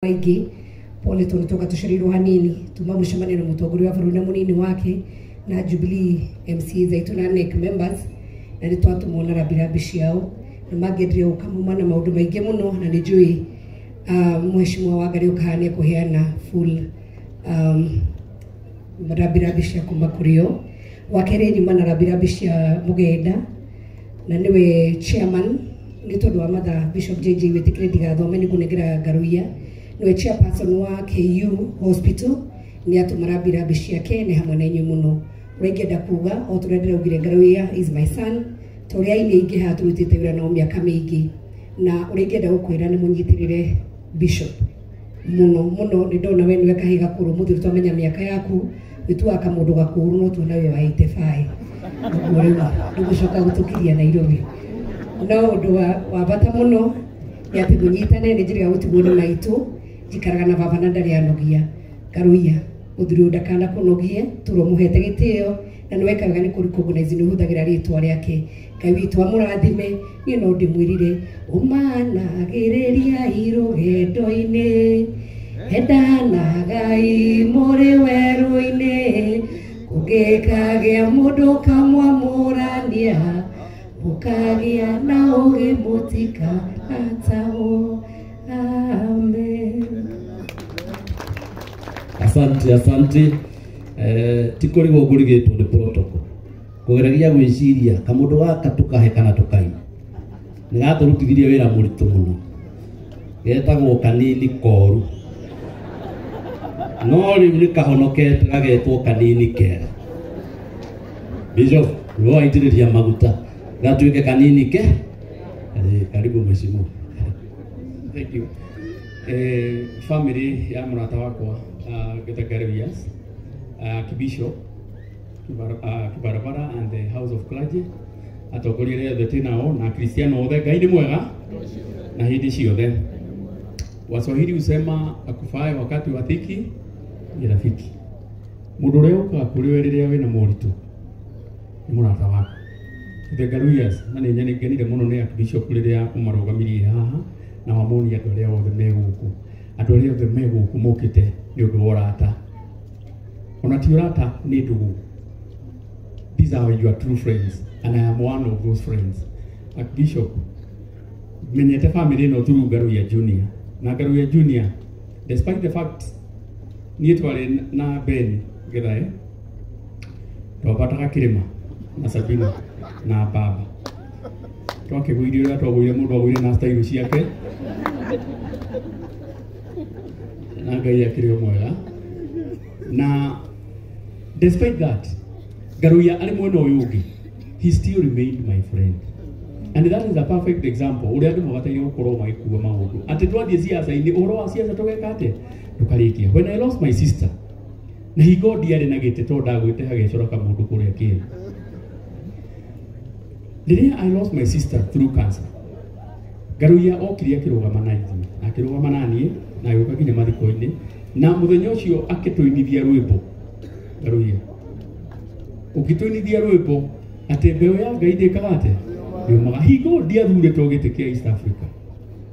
Maingĩ pole tondũ toka tũcereirwo hanini tuma mũcemanio na mũtongoria wa bũrũri na mũnini wake na Jubilee MCAs aitũ na NEC members, na nĩ twatũmwo na rambirambi ciao na mangĩendire gũka muma na maũndũ maingĩ mũno, na nĩ njũĩ mheshimiwa Wangari ũkaha nĩ ekũheana full rambirambi cia kuma kũrĩ o. Wa kerĩ, nyuma na rambirambi cia Mũgenda na nĩwe chairman, nĩ tondũ wa mathaa Bishop JJ wĩtĩkĩre ndigathome nĩ ngũnengera Ngaruiya, nĩwe chairperson wa KU Hospital, nĩ atũma rambirambi ciake nĩ hamwe na inyuĩ mũno. Ũrĩa ingĩenda kuga o tũrĩa ndĩraugire, Ngaruiya is my son, ta ũrĩa aini aingĩ haha tũrutĩte wĩra nao mĩaka mĩingĩ, na ũrĩa ingĩenda gũkwĩra nĩ mũnyitĩrĩre Bishop mũno mũno. Nĩ ndona we nĩwe kahĩ gakũrũ mũthuri, twamenya mĩaka yaku wĩtuaga kamũndũ gakũrũ, no tuona wĩ wa 85 ũguo rĩu ndũgũcoka gũtũkiria Nairobi. No ũndũ wa bata mũno nĩ atĩ mũnyitane. Nĩ njĩrĩga gũtigwo nĩ maitũ, njikaraga na baba na ndarĩ anogia. Ngaruiya, mũthuri ũyũ ndakana kũnogie, tũrwo mũhete gĩtĩo na nĩ wekaga nĩ kũ recognize nĩ ũhũthagĩra rĩtwa rĩake. Ngai witũ amũrathime. Niĩ no ndĩmwĩrire ũmanagĩrĩria rũgendo-inĩ, endanagai mũrĩ werũ-inĩ, kũngĩkagĩa mũndũ kamwamũrania, mũkagĩa na ũgĩ mũtikanatahwo. Amen. Asante, asante. Ti kũrigwo ngũrigĩtwo nĩ protocol kũgeragia gwĩciria kamũndũ gaka tũkahe kana tũkaima nĩ gatũrutithirie wĩra mũritũ mũno, getagwo kanini koru, no rĩu nĩ kahonokete gagetwo kanini kega. Bishop nĩwe waitĩrĩria maguta gatuĩke kanini ke. Karibu mheshimiwa. Thank you. Family ya mũrata wakwa Gita Garias, Kibisho, Kibarabara and the House of Clergy, atongoria arĩa othe twĩ nao na Kristiano othe, Ngai nĩ mwega na hĩndĩ ciothe. Waswahili husema akufae wakati wa dhiki ni rafiki. Mũndũ ũrĩa ũkaga kũrĩ we rĩrĩa wĩna moritũ nĩ mũrata waku. The Garuyas, na nĩ ngenire mũno nĩ Archbishop rĩrĩa ũmarũgamirie haha na wamonia andũ arĩa othe me gũkũ, andũ arĩa othe me gũkũ mokĩte nĩ ũndũ wa ũrata, ona ti ũrata, nĩ ndũgũ. These are your true friends and I am one of those friends. Archbishop, menyete family ĩno through Ngaruiya Junior, na Ngaruiya Junior, despite the fact niĩ twarĩ na Ben Githae, twambataga kĩrĩma na Sabina na baba, twakĩgũirie ũrĩa twagũire, mũndũ agũire na style ciake, na Ngai akĩrĩ o mwega. Na despite that, Ngaruiya arĩ mwena ũyũ ũngĩ, he still remained my friend, and that is a perfect example ũrĩa andũ mabataire gũkorwo magĩkua maũndũ, atĩ twathiĩ ciaca-inĩ, ũhoro wa ciaca tũgeka atĩa, tũkarĩkia. When I lost my sister, na hingo ndiarĩ na gĩtĩ tondũ ndagwĩte hagecora kamũndũ kũrĩa kĩene, rĩrĩa I lost my sister through cancer, Ngaruiya okire akĩrũgama na ithuĩ na akĩrũgama na niĩ na agĩũka nginya mathiko-inĩ, na mũthenya ũcio akĩtũinithia rwĩmbo. Ngaruiya, ũgĩtũinithia rwĩmbo atĩ mbeũ ya Ngai ndĩkaga atĩa, ndĩũmaga. Hingo ndiathurĩtwo gĩtĩ kĩa East Africa,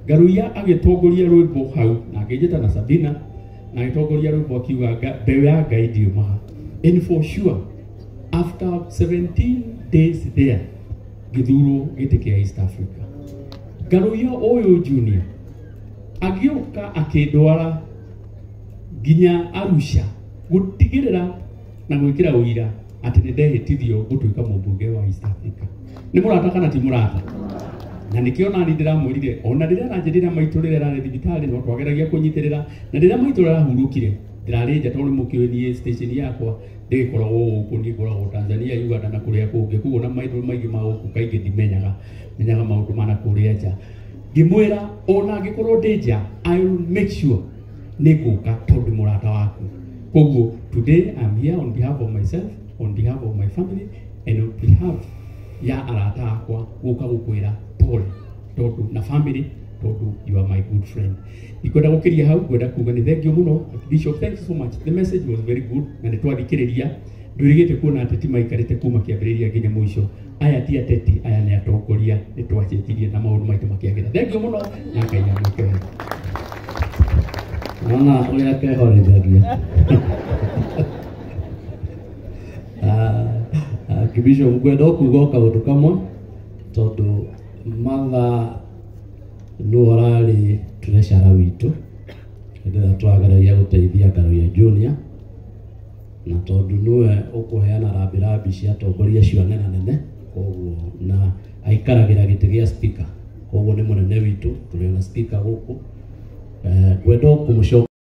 Ngaruiya agĩtongoria rwĩmbo hau na akĩnjĩta na Sabina na agĩtongoria rwĩmbo akiuga mbeũ ya Ngai ndiũmaga, and for sure after 17 days there ngĩthurwo gĩtĩ kĩa East Africa. Ngaruiya ũyũ Junior agĩũka akĩndwara nginya Arusha gũtigĩrĩra na gwĩkĩra ũira atĩ nĩ ndehĩtithio gũtuĩka mũmbunge wa East Africa. Nĩ mũrata kana ti mũrata? Na nĩkĩo nani ndĩramwĩrire ona rĩrĩa aranjĩrĩra maitũ rĩrĩa ararĩ thibitarĩ, no twageragia kũnyitĩrĩra, na rĩrĩa maitũ arahurũkire ndĩrarĩ nja tondũ nĩ mũkĩũĩ niĩ station yakwa ndĩgĩkoragwo gũkũ, niĩ ngoragwo Tanzania, Uganda na kũrĩa kũngĩ, koguo na maũndũ maingĩ ma gũkũ kaingĩ ndimenyaga, menyaga maũndũ ma na kũrĩa nja. Ngĩmwĩra ona angĩkorwo ndĩ nja, I will make sure nĩ ngũka tondũ mũrata waku. Koguo today I'm here on behalf of myself, on behalf of my family and on behalf ya arata akwa gũka gũkwĩra pole tondũ na family, tondũ you are my good friend. Ikwenda gũkĩria hau, ngwenda kuga nĩ thank you mũno Bishop, thank you so much, the message was very good na nĩ twathikĩrĩria. Ndwĩrĩgĩte kuona ateti maikarĩte kuma kĩambĩrĩria nginya mũico. Aya ti ateti, aya nĩ atongoria. Nĩ twacenjirie na maũndũ maitũ makĩagĩra. Thank you mũno na Ngai amwĩke wega. Nona ũrĩa kehorithagia. Archbishop ngwenda o kuga o kaũndũ kamwe tondũ Martha nĩwe ũrarĩ treasurer witũ hĩndĩ ĩrĩa tũrageragia gũteithia Ngaruiya Junior, na tondũ nĩwe ũkũheana rambirambi cia atongoria acio anene nene, koguo na aikaragĩra gĩtĩ gĩa speaker, koguo nĩ mũnene witũ, tũrĩ ona speaker gũkũ. Ngwenda o kũmũcokia